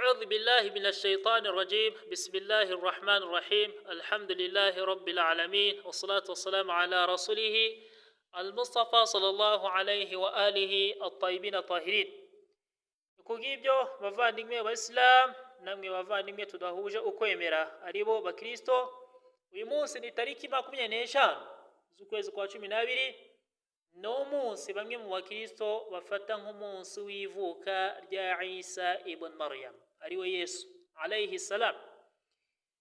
أعوذ بالله من الشيطان الرجيم. بسم الله الرحمن الرحيم. الحمد لله رب العالمين، والصلاة والسلام على رسوله المصطفى صلى الله عليه وآله الطيبين الطاهرين. Kubw'ibyo, bavandimwe b'Abayisilamu namwe bavandimwe tudahuje ukwemera, aribo Bakristo, uyu munsi ni tariki 25 z'ukwezi kwa 12. Ni umunsi bamwe mu Bakristo bafata nk'umunsi w'ivuka rya Isa ibn Maryam, ariwe Yesu alayhi salam.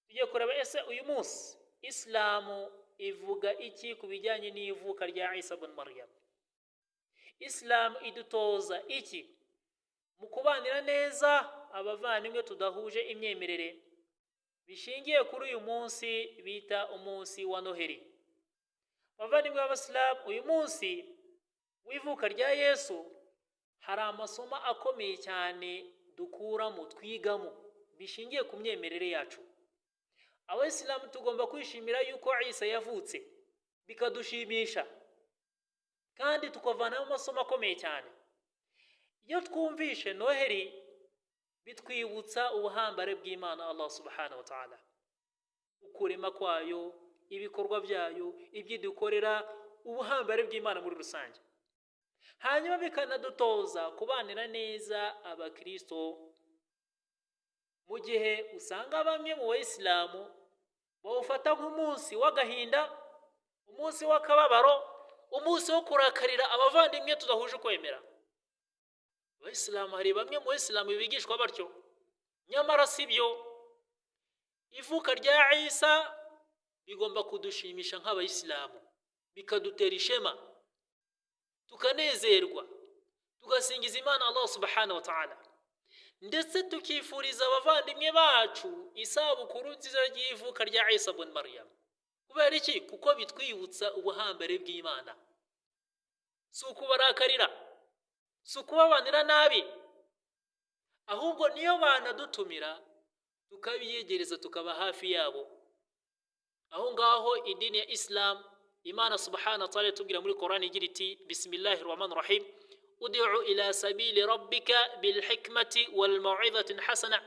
Tugiye kureba: ese uyu munsi Isilamu ivuga iki ku bijyanye n'ivuka rya Isa ibn Maryam? Isilamu idutoza iki mu kubanira neza abavandimwe tudahuje imyemerere, bishingiye kuri uyu munsi bita umunsi wa Noheli? Abavandimwe b'Abasilamu, uyu munsi w'ivuka rya Yesu hari amasomo akomeye cyane dukuramo, twigamo, bishingiye ku myemerere yacu. Abayisilamu tugomba kwishimira yuko Isa yavutse, bikadushimisha kandi tukavanamo amasomo akomeye cyane. Iyo twumvishe Noheli, bitwibutsa ubuhambare bw'Imana Allah subhanahu wa ta'ala, ukurema kwayo, ibikorwa byayo, ibyo idukorera, ubuhambare bw'Imana muri rusange. Hanyuma bikanadutoza kubanira neza Abakristo, mu gihe usanga bamwe mu Bayisilamu bawufata nk'umunsi w'agahinda, umunsi w'akababaro, umunsi wo kurakarira abavandimwe tudahuje ukwemera. Abayisilamu, hari bamwe mu Bayisilamu bigishwa batyo, nyamara si byo. Ivuka rya Isa bigomba kudushimisha nk'Abayisilamu, bikadutera ishema, tukanezerwa, tugasingiza Imana Allah subhanahu wa ta'ala, ndetse tukifuriza abavandimwe bacu isabukuru nziza ry'ivuka rya Isa bun Maryam. Kubera iki? Kuko bitwibutsa ubuhambare bw'Imana. Si ukubarakarira, si ukubabanira nabi, ahubwo niyo banadutumira tukabiyegereza, tukaba hafi yabo. Aho ngaho idini ya Isilamu, Imana subhanahu wa ta'ala itubwira muri Korani igira iti: bismillahi rahmani rahim, ud'u ila sabili rabbika bilhikmati walmaw'izati hasana.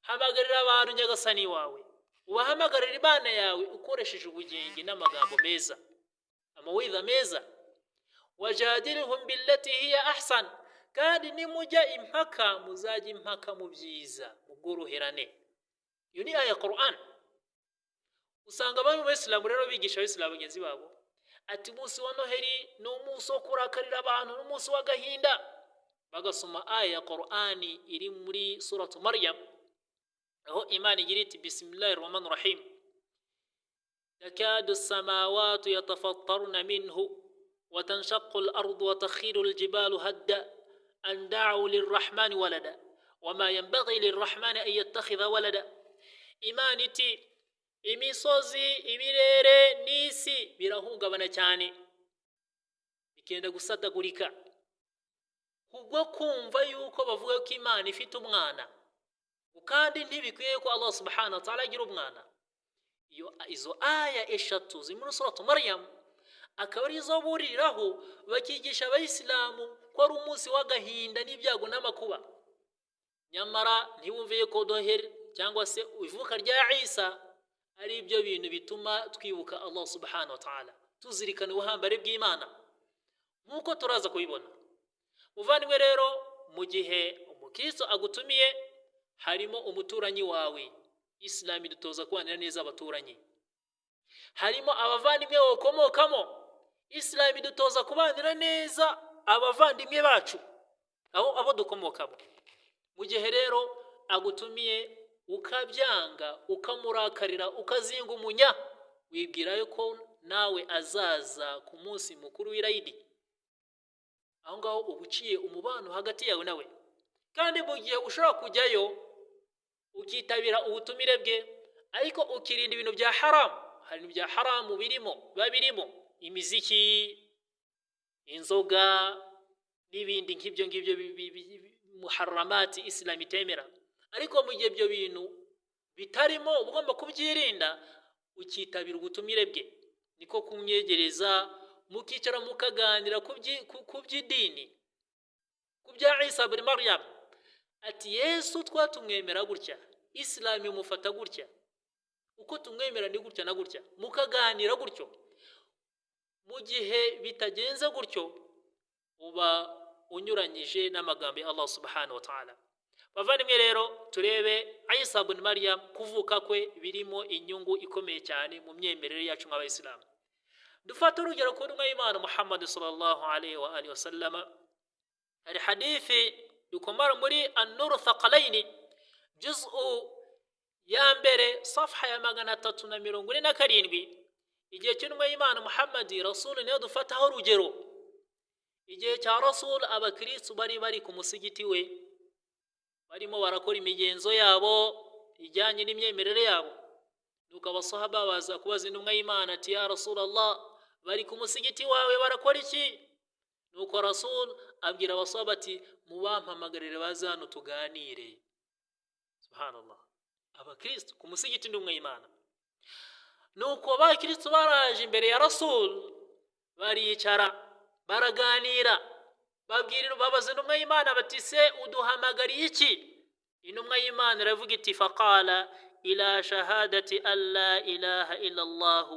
Hamagarira abantu Nyagasani wawe, ubahamagarira Imana yawe ukoresheje ubugenge n'amagambo meza, amawidha meza. Wajadilhum billati hiya ahsan, kandi nimujya impaka muzajya impaka mu byiza, mu bworoherane. Iyo ni aya Quran. Usanga bamwe mu Bayisilamu rero bigisha Abayisilamu bagenzi babo ati umunsi wa Noheli ni umunsi wo kurakarira abantu, ni umunsi w'agahinda, bagasoma aya ya Qur'ani iri muri suratu Maryam, aho Imana igira iti: bismillahi rahmani rahim, takadu samawatu yatafattarna minhu وتنشق الأرض وتخر الجبال هدا أن دعوا للرحمن ولدا وما ينبغي للرحمن أن يتخذ ولدا. Imana iti: imisozi, ibirere n'isi birahungabana cyane, bikenda gusatagurika kubwo kumva yuko bavuga ko Imana ifite umwana, kandi ntibikwiye ko Allah subhanahu wa ta'ala agira umwana. Iyo izo aya eshatu ziri muri suratu Maryam akaba arizo buririraho bakigisha Abayisilamu ko ari umunsi w'agahinda n'ibyago n'amakuba, nyamara ntibumviye ko Noheli cyangwa se ivuka rya Isa ari ibyo bintu bituma twibuka Allah subhanahu wa ta'ala, tuzirikana ubuhambare bw'Imana, nk'uko turaza kubibona. Muvandimwe rero, mu gihe umukristo agutumiye, harimo umuturanyi wawe, Isilamu idutoza kubanira neza abaturanyi. Harimo abavandimwe bakomokamo, Isilamu idutoza kubanira neza abavandimwe bacu, abo dukomokamo. Mu gihe rero agutumiye ukabyanga, ukamurakarira, ukazinga umunya, wibwira yuko nawe azaza ku munsi mukuru w'Irayidi, aho ngaho uba uciye umubano hagati yawe nawe. Kandi mu gihe ushobora kujyayo ukitabira ubutumire bwe, ariko ukirinda ibintu bya haramu, hari ibintu bya haramu birimo, biba birimo imiziki, inzoga n'ibindi nk'ibyo ngibyo, muharamati Isilamu itemera. Ariko mu gihe ibyo bintu bitarimo, uba ugomba kubyirinda, ukitabira ubutumire bwe, niko kumwegereza, mukicara mukaganira ku by'idini, ku bya Isa bin Maryam. Ati Yesu twatumwemera gutya, Isilamu imufata gutya, uko tumwemera ni gutya na gutya, mukaganira gutyo. Mu gihe bitagenze gutyo, uba unyuranyije n'amagambo ya Allah subhanahu wa ta'ala. Bavandimwe rero, turebe Isa ibn Maryam, kuvuka kwe birimo inyungu ikomeye cyane mu myemerere yacu nk'abayisilamu. Dufate urugero ku ntumwa y'Imana Muhammad sallallahu alaihi wa alihi wasallama. Hari hadithi dukomara muri An-Nur Thaqalaini, juz'u ya mbere, safha ya 347. Igihe cy'intumwa y'Imana Muhammad Rasul niyo dufataho urugero. Igihe cya Rasul, abakristu bari ku musigiti we, barimo barakora imigenzo yabo ijyanye n'imyemerere yabo. Nuko abasahaba baza kubaza intumwa y'Imana ati: "Ya Rasulallah, bari ku musigiti wawe barakora iki?" Nuko Rasul abwira abasahaba ati: "Mubampamagarire baze hano tuganire." Subhanallah, abakristu ku musigiti intumwa y'Imana. Nuko abakristu baraje imbere ya Rasul, baricara, baraganira, babwira, babaza intumwa y'Imana bati: "Se uduhamagariye iki?" Intumwa y'Imana iravuga iti: "Faqala ila shahadati an la ilaha illa Allah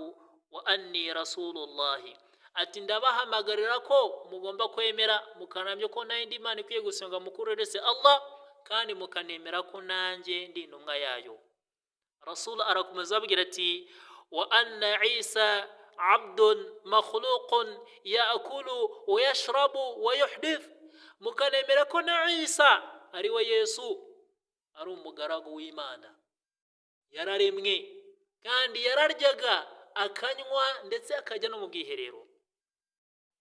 wa anni rasulullahi." Ati: "Ndabahamagarira ko mugomba kwemera, mukanamya ko nta yindi Imana ikwiye gusenga mukuru uretse Allah, kandi mukanemera ko nanjye ndi intumwa yayo." Rasul arakomeza ababwira ati: "Wa anna Isa abdun makhluqun yaakulu wa yashrabu wa yuhdith." Mukanemera ko na Isa, ari we Yesu, ari umugaragu w'Imana, yararemwe, kandi yararyaga, akanywa, ndetse akajya no mu bwiherero.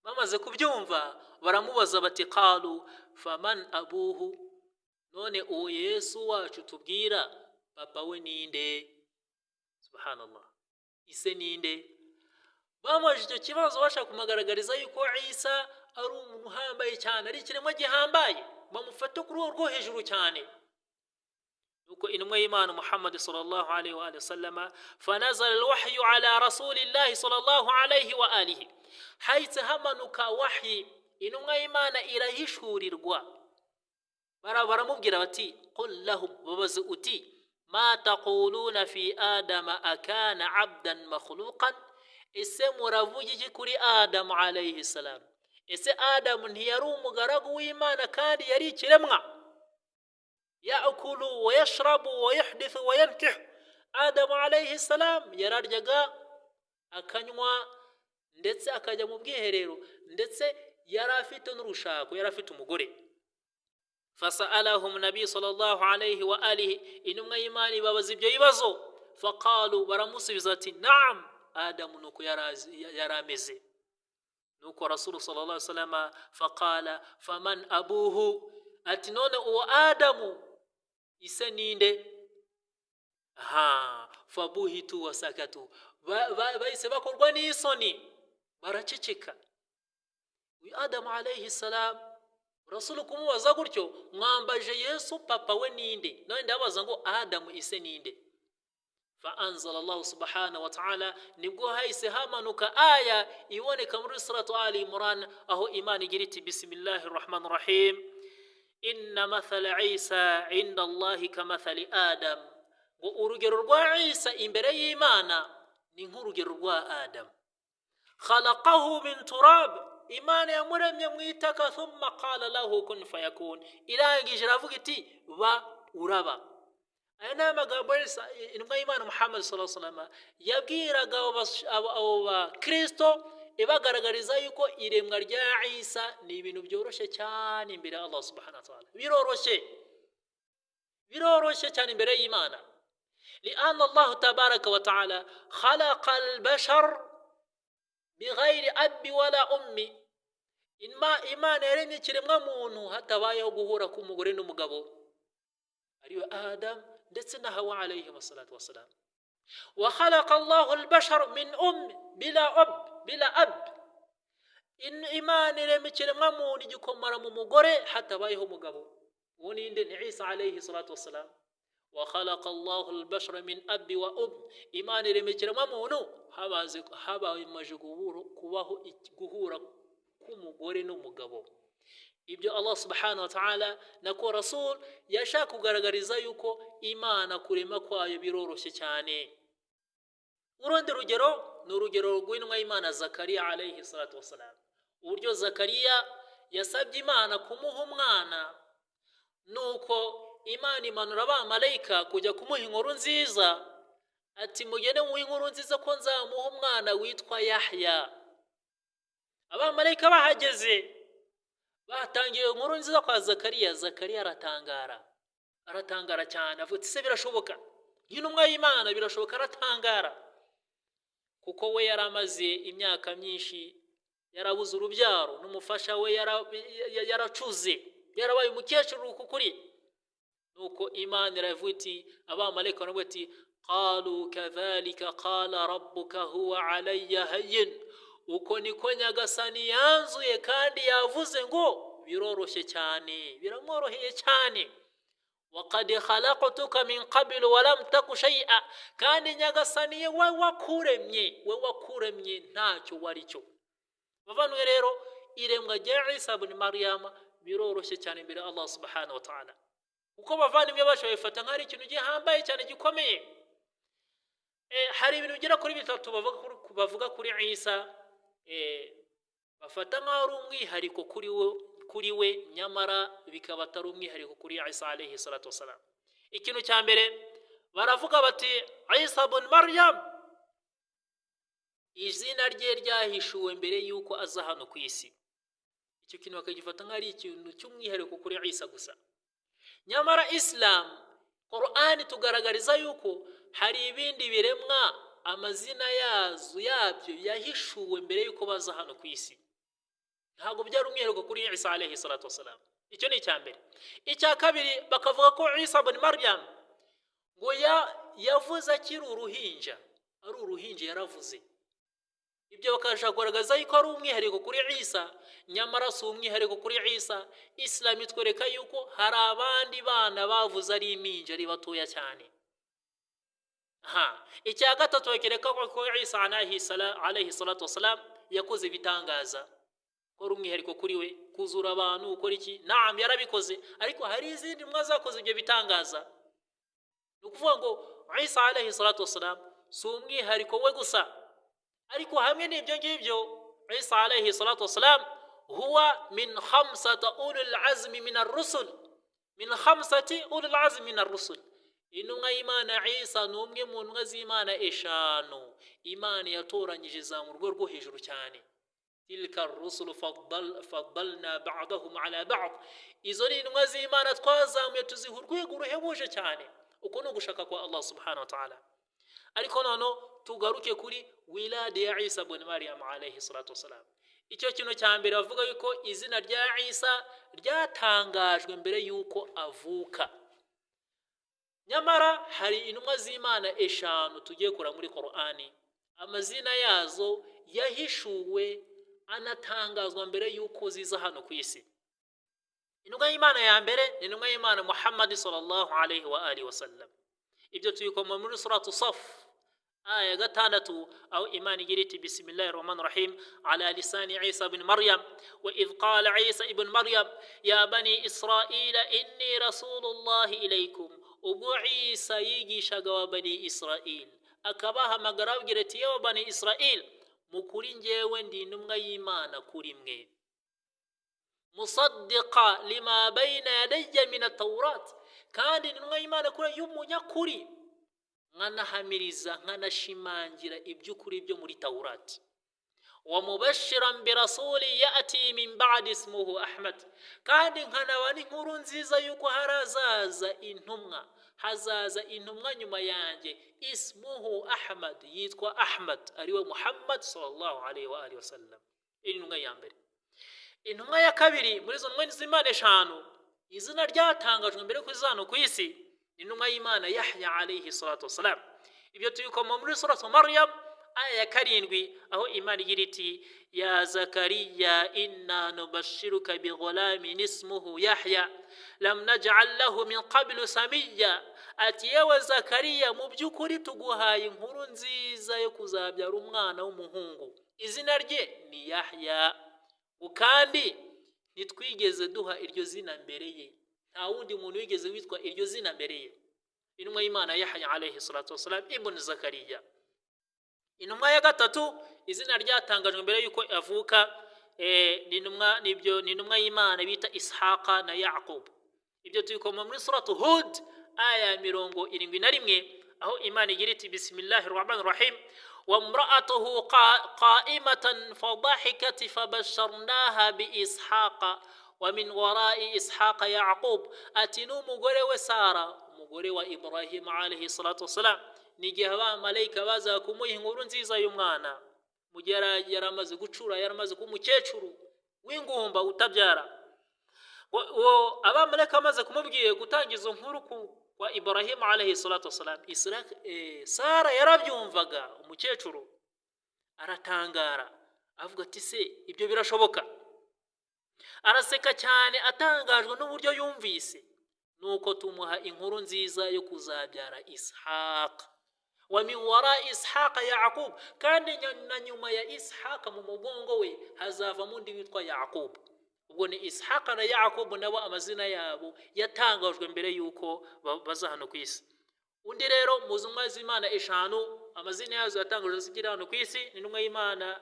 Bamaze kubyumva baramubaza bati: "Qalu faman abuhu?" None uwo Yesu wacu tubwira, papa we ninde? Subhanallah, ise ninde? Bamubajije icyo kibazo bashaka kumugaragariza yuko Isa ari umuntu uhambaye cyane, ari ikiremwa gihambaye, bamufata kuri urwo rwo hejuru cyane. Nuko intumwa y'Imana Muhammad sallallahu alaihi wa sallama, fanazala alwahyu ala rasulillahi sallallahu alaihi wa alihi, hahise hamanuka wahyi, intumwa y'Imana irahishurirwa. Baramubwira bati: "Qul lahum", babaze uti: "Ma taquluna fi Adama, akana abdan makhluqan?" Ese muravuga iki kuri Adamu alayhi salam? Ese Adamu ntiyari umugaragu w'Imana kandi yari ikiremwa? Yakulu wa yashrabu wa yuhdithu wa yankihu. Adamu alayhi salam yararyaga, akanywa, ndetse akajya mu bwiherero, ndetse yari afite n'urushako, yari afite umugore. Fasalahum nabi sallallahu alayhi wa alihi, intumwa y'Imana ibabaza ibyo bibazo. Faqalu, baramusubiza ati: "Naam, Adamu nuko yari ameze." Nuko Rasulu sallallahu alaihi wasallam faqala faman abuhu, ati: "None uwo Adamu ise ninde?" Ha, fabuhitu wasakatu, bahise bakorwa n'isoni, baraceceka. Uyu Adamu alayhi salam, Rasulu kumubaza gutyo: "Mwambaje Yesu papa we ninde, none ndabaza ngo Adamu ise ninde?" Fa anzala Allahu subhanahu wa ta'ala, nibwo hahise hamanuka aya iboneka muri Suratu Ali Imran, aho Imana igira iti: "Bismillahi rahmani rahim, inna mathala Isa inda Allahi kamathali Adam", ngo urugero rwa Isa imbere y'Imana ni nk'urugero rwa Adamu. "Khalaqahu min turab", Imana yamuremye mu itaka. "Thumma qala lahu kun fayakun", irangije iravuga iti: "Ba", uraba. Aya ni amagambo intumwa y'Imana Muhammad sallallahu alaihi wasallam yabwiraga abo bakristo, ibagaragariza yuko iremwa rya Isa ni ibintu byoroshye cyane imbere ya Allah subhanahu wa ta'ala. Biroroshye, biroroshye cyane imbere y'Imana. لأن الله تبارك وتعالى خلق البشر بغير أب ولا أم. Imana yaremye ikiremwa muntu hatabayeho guhura k'umugore n'umugabo, ariwe Adam ndetse na Hawa alayhi wassalatu wassalam. وخلق الله البشر من أم بلا أب بلا أب. Imana irema ikiremwa muntu igikomara mu mugore hatabayeho umugabo. Uwo ninde? Ni Isa alayhi salatu wassalam. وخلق الله البشر من أب وأم. Imana irema ikiremwa muntu habaze habamaje kubaho guhura k'umugore n'umugabo. Ibyo Allah subhanahu wa ta'ala nako Rasul yashaka kugaragariza yuko Imana kurema kwayo biroroshye cyane. Urundi rugero ni urugero rw'intumwa y'Imana Zakariya alayhi salatu wassalam, uburyo Zakariya yasabye Imana kumuha umwana, nuko Imana imanura abamarayika kujya kumuha inkuru nziza, ati mugende muhe inkuru nziza ko nzamuha umwana witwa Yahya. Abamarayika bahageze batangiye inkuru nziza kwa Zakariya. Zakariya aratangara, aratangara cyane, avuga ati se birashoboka? Nk'intumwa y'Imana birashoboka? Aratangara kuko we yari amaze imyaka myinshi yarabuze urubyaro, n'umufasha we yaracuze, yarabaye umukecuru kukuri. Nuko Imana iravuga iti, abamarayika baravuga ati qalu kadhalika qala rabbuka huwa alayya hayyin, uko niko Nyagasani yanzuye kandi yavuze ngo biroroshye cyane, biramworoheye cyane. Waqad khalaqtuka min qablu wa lam taku shay'a, kandi Nyagasani we wakuremye, we wakuremye ntacyo wari cyo. Bavandimwe rero, iremwa rya Isa ibn Maryam biroroshye cyane imbere Allah subhanahu wa ta'ala, kuko bavandimwe bacu babifata nk'ari ikintu gihambaye cyane gikomeye. Hari ibintu bigera kuri bitatu bavuga kuri Isa, bafata nk'aho ari umwihariko kuri we, nyamara bikaba atari umwihariko kuri Isa alayhi salatu wassalam. Ikintu cya mbere baravuga bati Isa ibn Maryam izina rye ryahishuwe mbere y'uko aza hano ku isi. Icyo kintu bakagifata nk'aho ari ikintu cy'umwihariko kuri Isa gusa, nyamara Islam, Qur'an tugaragariza yuko hari ibindi biremwa amazina yazo yabyo yahishuwe mbere y'uko baza hano ku isi. Ntabwo byari umwihariko kuri Isa alayhi salatu wassalam. Icyo ni icya mbere. Icya kabiri, bakavuga ko Isa ibn Maryam ngo yavuze akiri uruhinja, ari uruhinja yaravuze. Ibyo bakashaka kugaragaza yuko ari umwihariko kuri Isa, nyamara si umwihariko kuri Isa. Islam itwereka yuko hari abandi bana bavuze ari impinja, ari batoya cyane. Ha, icya gatatu bakereka ko Isa alayhi salatu wassalam yakoze ibitangaza, ko ari umwihariko kuri we kuzura abantu, gukora iki. Naam, yarabikoze, ariko hari izindi ntumwa zakoze ibyo bitangaza. Ni ukuvuga ngo Isa alayhi salatu wassalam si umwihariko we gusa. Ariko hamwe n'ibyo ngibyo, Isa alayhi salatu wassalam huwa min khamsati ulul azmi min ar-rusul, min khamsati ulul azmi min ar-rusul. Intumwa y'Imana Isa ni umwe mu ntumwa z'Imana eshanu Imana yatoranyije za mu rwego rwo hejuru cyane. Tilka rusulu faddalna ba'dahum ala ba'd, izo ni intumwa z'Imana twazamuye tuziha urwego ruhebuje cyane. Uko ni ugushaka kwa Allah subhanahu wa ta'ala. Ariko noneho tugaruke kuri wilade ya Isa ibn Maryam alayhi salatu wassalam. Icyo kintu cya mbere bavuga yuko izina rya Isa ryatangajwe mbere yuko avuka, nyamara hari intumwa z'Imana eshanu tugiye kura muri Qur'ani amazina yazo yahishuwe anatangazwa mbere yuko ziza hano ku isi. Intumwa y'Imana ya mbere ni intumwa y'Imana Muhammad sallallahu alayhi wa alihi wasallam. Ibyo tubikoma muri suratu Saf aya ya 6, aho Imana igira iti bismillahi rahmani rahim ala lisani Isa ibn Maryam wa idh qala Isa ibn Maryam ya bani Israila inni rasulullahi ilaykum. Ubwo Isa yigishaga wa bani Israil, akabahamagara ababwira ati yewe bani Israil, mukuri njyewe ndi intumwa y'Imana kuri mwe, musaddiqa lima bayna yadayya min at-tawrat, kandi intumwa y'Imana kuri y'umunyakuri, nkanahamiriza nkanashimangira iby'ukuri byo muri Tawurati, wa mubashiran birasuli yati min ba'di ismuhu Ahmad, kandi nkanaba n'inkuru nziza yuko harazaza intumwa, hazaza intumwa nyuma yanjye, ismuhu Ahmad, yitwa Ahmad, ariwe Muhammad sallallahu alayhi wa alihi wasallam. Iyi intumwa ya mbere. Intumwa ya kabiri muri izo ntumwa z'Imana eshanu izina ryatangajwe mbere ko izano ku isi, intumwa y'Imana Yahya alayhi salatu wassalam. Ibyo tubikoma muri suratu Maryam aya ya 7, aho Imana igira iti ya Zakariya inna nubashiruka bighulamin ismuhu Yahya lam naj'al lahu min qablu samiyya. Ati yewe Zakariya, mu by'ukuri tuguhaye inkuru nziza yo kuzabyara umwana w'umuhungu, izina rye ni Yahya, kandi Ntitwigeze duha iryo zina mbere ye, nta wundi muntu wigeze witwa iryo zina mbere ye. Intumwa y'Imana Yahya alayhi salatu wassalam ibn Zakariya. Intumwa ya gatatu izina ryatangajwe mbere yuko avuka, ni intumwa, nibyo, ni intumwa y'Imana bita Ishaqa na Yaqub. Ibyo tubikoma muri suratu Hud aya 71, aho Imana igira iti: bismillahir rahmanir rahim, وامرأته قائمة فضحكت فبشرناها بإسحاق ومن وراء إسحاق يعقوب. Ati n'umugore we Sara, umugore wa Ibrahim alayhi salatu wassalam, ni igihe abamarayika bazaga kumuha inkuru nziza y'umwana, mu gihe yari amaze gucura, yari amaze kuba umukecuru w'ingumba utabyara. Uwo abamarayika bamaze kumubwiye gutanga izo nkuru kwa Ibrahim alayhi salatu wassalam, Sara yarabyumvaga, umukecuru aratangara, avuga ati: se ibyo birashoboka? Araseka cyane atangajwe n'uburyo yumvise. Nuko tumuha inkuru nziza yo kuzabyara Ishaq, wa min wara Ishaqa Yaqub, kandi na nyuma ya Ishaqa mu mugongo we hazavamo undi witwa Yaqub. Ubwo ni Ishaqa na Yaqub, nabo amazina yabo yatangajwe mbere y'uko baza hano ku isi. Undi rero mu ntumwa z'Imana eshanu amazina yazo yatangajwe zikiri hano ku isi ni intumwa y'Imana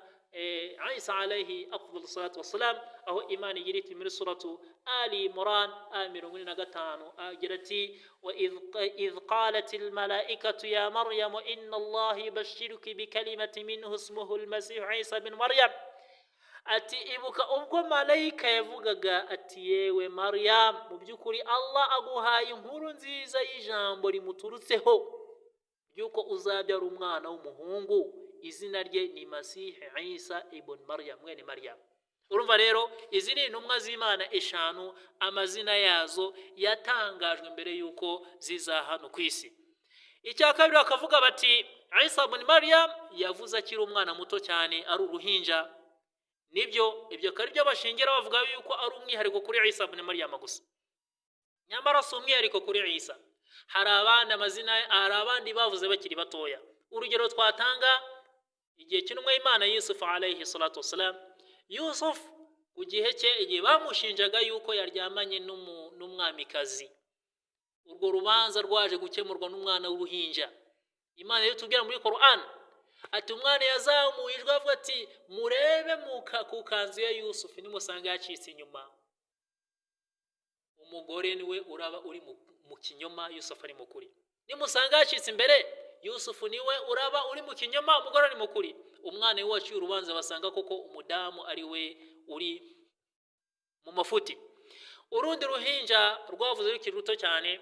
Isa alayhi afdalu salatu wassalam, aho Imana igira iti muri suratu Ali Imran aya 45, agira ati: wa idh qalat almalaikatu ya Maryam inna Allaha yubashshiruki bikalimati minhu ismuhu almasih Isa bin Maryam. Ati ibuka ubwo malayika yavugaga ati: yewe Maryam, mu by'ukuri Allah aguhaye inkuru nziza y'ijambo rimuturutseho ry'uko uzabyara umwana w'umuhungu, izina rye ni Masihi Isa ibn Maryam, mwene Maryam. Urumva rero izi ni intumwa z'Imana eshanu amazina yazo yatangajwe mbere y'uko ziza hano ku isi. Icya kabiri, bakavuga bati Isa ibn Maryam yavuze akiri umwana muto cyane, ari uruhinja. Nibyo, ibyo akaba aribyo bashingira bavuga yuko ari umwihariko kuri Isa ibn Maryam gusa. Nyamara si umwihariko kuri Isa, hari abandi amazina, hari abandi bavuze bakiri batoya. Urugero twatanga, igihe cy'intumwa y'Imana Yusuf alayhi salatu wassalam. Yusuf ku gihe cye, igihe bamushinjaga yuko yaryamanye n'umwamikazi, urwo rubanza rwaje gukemurwa n'umwana w'uruhinja. Imana iyo tubwira muri Quran ati umwana yazamuye ijwi avuga ati: murebe ku kanzu ya Yusuf, nimusanga yacitse inyuma, umugore niwe uraba uri mu kinyoma, Yusuf ari mu kuri. Nimusanga yacitse imbere, Yusufu niwe uraba uri mu kinyoma, umugore ari mu kuri. Umwana we waciye urubanza, basanga koko umudamu ari we uri mu mafuti. Urundi ruhinja rwavuze rukiri ruto cyane,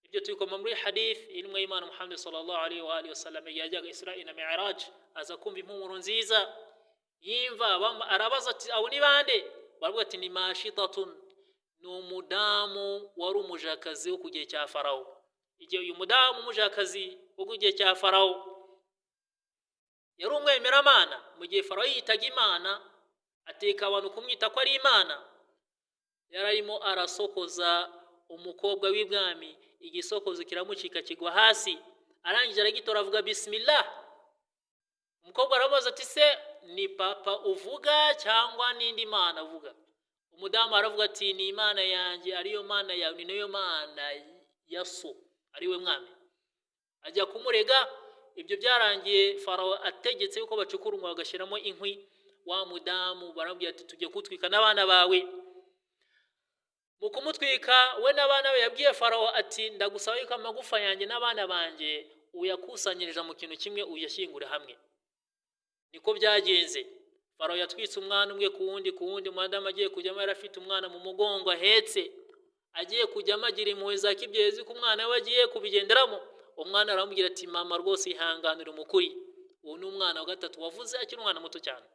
ibyo tubikoma muri hadith intumwa y'Imana Muhammad sallallahu alaihi wa alihi wasallam yajyaga Isra na Mi'raj, aza kumva impumuro nziza yimva, arabaza ati: abo ni bande? Baravuga ati: ni Mashitatun, ni umudamu wari umujakazi wo ku gihe cya Farawo. Igihe uyu mudamu umujakazi wo ku gihe cya Farawo yari umwemeramana, mu gihe Farawo yitaga Imana, ateka abantu kumwita ko ari Imana, yararimo arasokoza umukobwa w'ibwami, igisokozo kiramucika kigwa hasi, arangije aragitora avuga bismillah. Umukobwa aramubaza ati: se ni papa uvuga cyangwa n'indi mana uvuga? Umudamu aravuga ati: ni Imana yanjye, ariyo mana yawe, ni nayo mana ya so, ariwe mwami. Ajya kumurega. Ibyo byarangiye Farawo ategetse yuko bacukura umwobo bagashyiramo inkwi. Wa mudamu baramubwira ati: tujye kutwika n'abana bawe. Mu kumutwika we n'abana be, yabwiye Farawo ati: ndagusaba yuko amagufa yanjye n'abana banjye uyakusanyiriza mu kintu kimwe, uyashyingure hamwe. Niko byagenze. Farawo yatwitse umwana umwe ku wundi ku wundi. Madamu agiye kujyamo yari afite umwana mu mugongo ahetse, agiye kujyamo agira impuhwe za kibyeyi ko umwana we agiye kubigenderamo. Umwana aramubwira ati: mama rwose ihanganire umukuri. Uwo ni umwana wa gatatu wavuze akiri umwana muto cyane.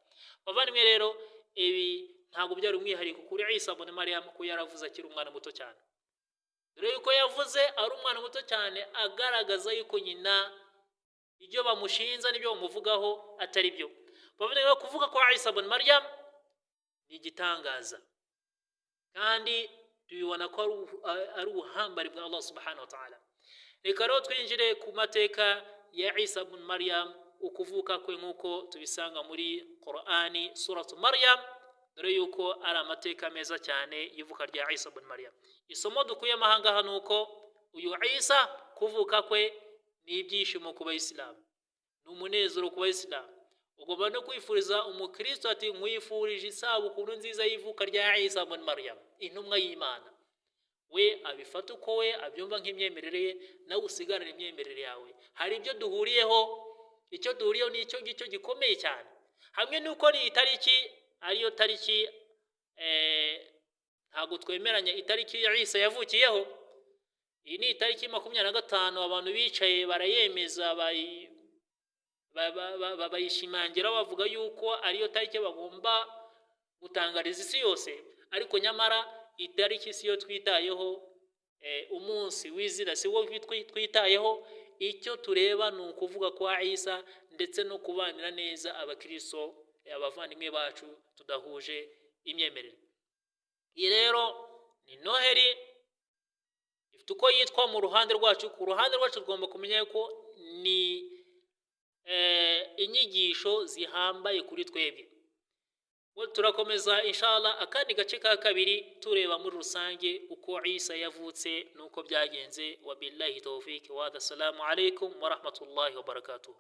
Bavandimwe rero, ibi ntabwo byari umwihariko kuri Isa ibn Maryam ko yaravuze akiri umwana muto cyane, dore yuko yavuze ari umwana muto cyane agaragaza yuko nyina ibyo bamushinza n'ibyo bamuvugaho atari byo. Bavandimwe, kuvuga kwa Isa ibn Maryam ni igitangaza, kandi tubibona ko ari ubuhambari bwa Allah subhanahu wa ta'ala. Reka rero twinjire ku mateka ya Isa ibn Maryam, ukuvuka kwe nk'uko tubisanga muri Qur'ani, suratu Maryam. Dore yuko ari amateka meza cyane y'ivuka rya Isa bun Mariya. Isomo dukuyemo aha ngaha ni uko uyu Isa kuvuka kwe ni ibyishimo ku Bayisilamu, ni umunezero ku Bayisilamu. Ugomba no kwifuriza umukristo ati: "Nkwifurije isabukuru nziza y'ivuka rya Isa bun Mariya, intumwa y'Imana." We abifata uko we abyumva nk'imyemerere ye, nawe usigarane imyemerere yawe. Hari ibyo duhuriyeho, icyo duhuriyeho ni icyo ngicyo gikomeye cyane, hamwe n'uko ni itariki ariyo tariki, ntabwo twemeranya itariki ya Isa yavukiyeho. Iyi ni itariki 25, abantu bicaye barayemeza, bayishimangira, bavuga yuko ariyo tariki bagomba gutangariza isi yose. Ariko nyamara itariki si yo twitayeho, umunsi w'izina si wo twitayeho. Icyo tureba ni ukuvuga kwa Isa ndetse no kubanira neza abakristo, abavandimwe bacu tudahuje imyemerere. Iyi rero ni Noheli, ifite uko yitwa mu ruhande rwacu. Ku ruhande rwacu tugomba kumenya ko ni inyigisho zihambaye kuri twebwe. Turakomeza inshallah akandi gace ka kabiri, tureba muri rusange uko Isa yavutse n'uko byagenze. Wabillahi tawfik wa assalamu alaikum wa rahmatullahi wa barakatuh.